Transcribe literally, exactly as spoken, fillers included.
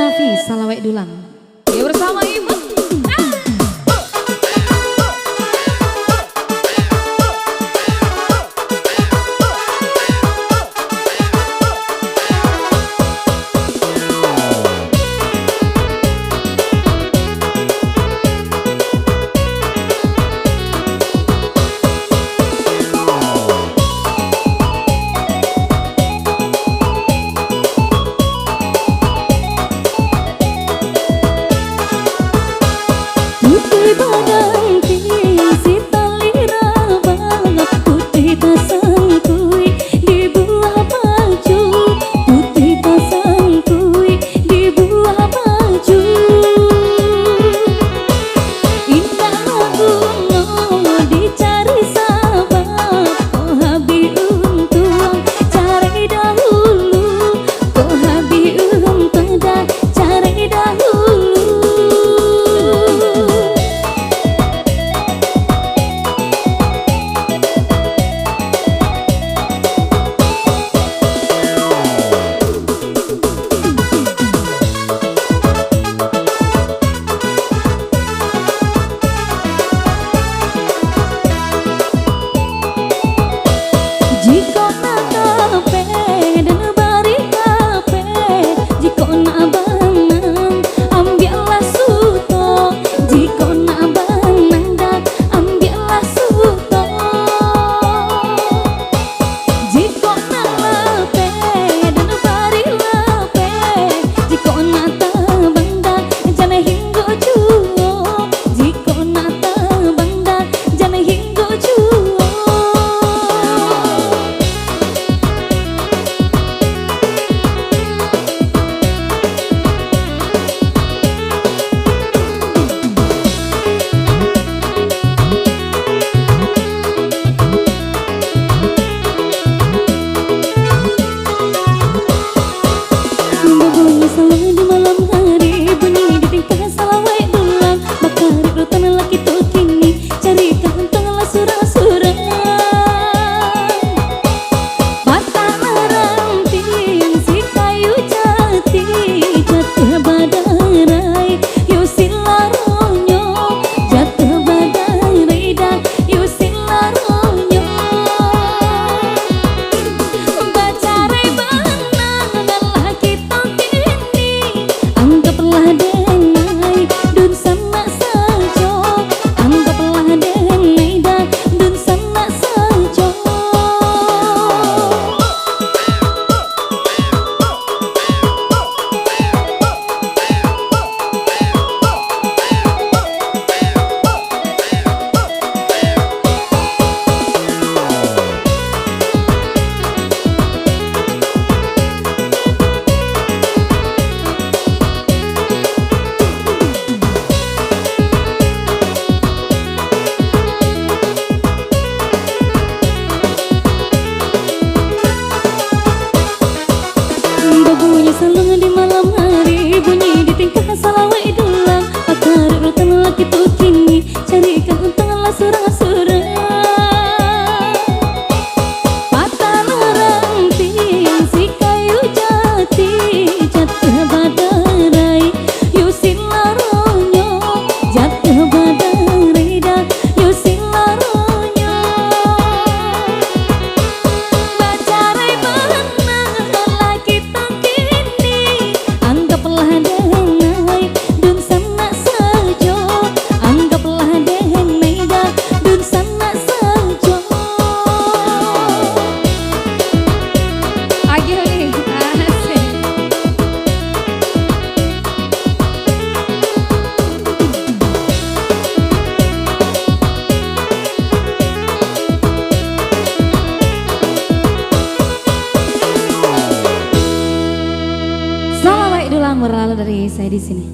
Nafi, salawek dulang. Ya, bersama Ibu. Putih badanting si tali rabang, putih tasangkuik di buah baju, putih tasangkuik di buah baju. Indak baguno dicari sabab, kok habih untuang cari dahulu, kok habih untuang dah cari dahulu. Jikok nak kapeh, den bari kapeh. Jikok nak banang, ambiaklah sutok. Jikok nak banang dak, ambiaklah sutok. Jikok nak lapeh, den bari lapeh. Jikok nak tabang dak, jan hinggo juo. Jikok nak tabang dak, jan hinggo juo. Babunyi saluang di malam hari, bunyi di tingkah salawek dulang, bakarik rotan laki tu kini, carikan untuang lah surang-surang. Patah ranting si kayu jati, jatuah badarai, yo silaronyo, jatuah badarai dah, yo silaronyo. Bacarai banang lah kito kini, anggaplah denai dunsanak sajo, anggaplah denai dah dunsanak sajo. Babunyi saluang di malam hari, bunyi di tingkah salawek dulang, bakarik rotan laki tu kini, carikan untuang lah surang-surang. Patah ranting si kayu jati, jatuah badarai, yo silaronyo, jatuah badarai dah, yo silaronyo. Bacarai banang lah kito kini, anggaplah denai dunsanak sajo, anggaplah denai dah dunsanak sajo. Agiah ulih. Asik. Salawek dulang berlalu dari saya di sini.